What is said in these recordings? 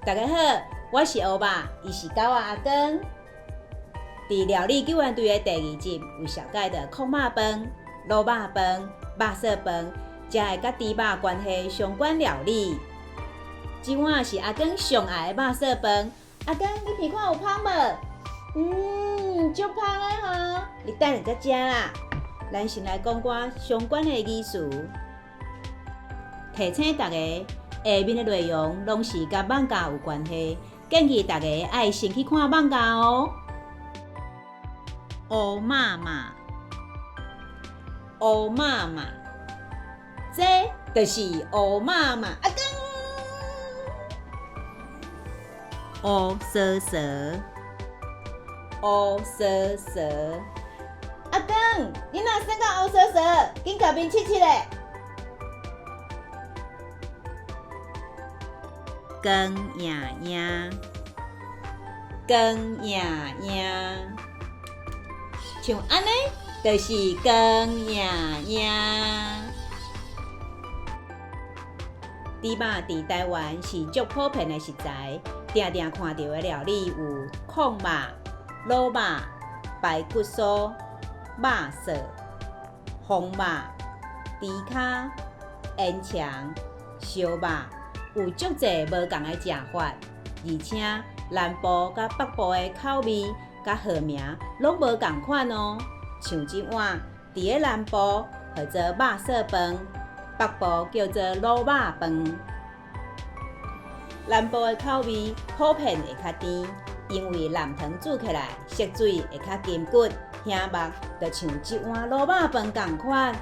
大家好，我是烏肉，伊是狗仔阿光。佇料理救援隊的第二集，有紹介著炕肉飯、滷肉飯、肉燥飯，遮的佮豬肉關係相關料理。這碗是阿光上愛的肉燥飯。阿光，你鼻看有芳無？足芳的吼！你等下才食啦。咱先來講寡相關的語詞，提醒大家，下面的內容攏是佮艋舺有關係，建議大家愛先去看艋舺哦。烏媽媽，烏媽媽，這就是烏媽媽。阿光，烏趖趖，烏趖趖。阿光，你若耍甲烏趖趖，緊共面拭拭咧。光影影，光影影，像按呢，就是光影影。豬肉佇台灣是足普遍的食材，定定看著的料理有炕肉、滷肉、排骨酥、肉燥、紅肉、豬跤、煙腸、燒肉，有足濟無仝的食法，而且南部佮北部的口味佮號名攏無仝款哦。像這碗佇咧南部號做肉燥飯，北部叫做滷肉飯。南部的口味普遍會較甜，因為藍糖煮起來色水會較金骨，香肉就像這碗滷肉飯仝款，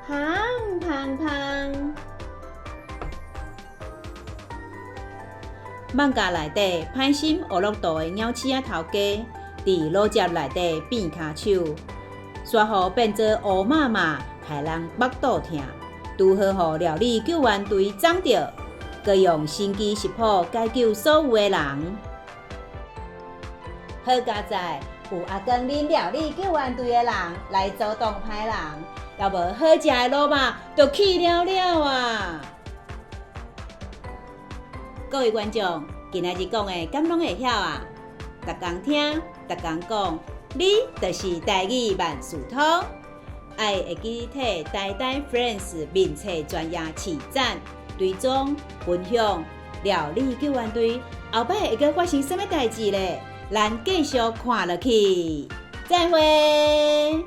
香芳芳。艋舺內底歹心烏樂道的鳥鼠仔頭家，佇老汁內底變跤手，煞予變做烏媽媽，害人腹肚疼，拄好予料理救援隊摠著，閣用神奇食譜解救所有的人。好佳哉，有阿光恁料理救援隊的人來阻擋歹人，猶無好食的滷肉就去了了啊！各位觀眾，今仔日講的敢攏會曉啊？逐工聽，逐工講，你就是台語萬事通。愛會記替台台 Friends 面冊專頁揤讚、追蹤、分享，料理救援隊後擺會閣發生啥物代誌咧？咱繼續看落去，再會。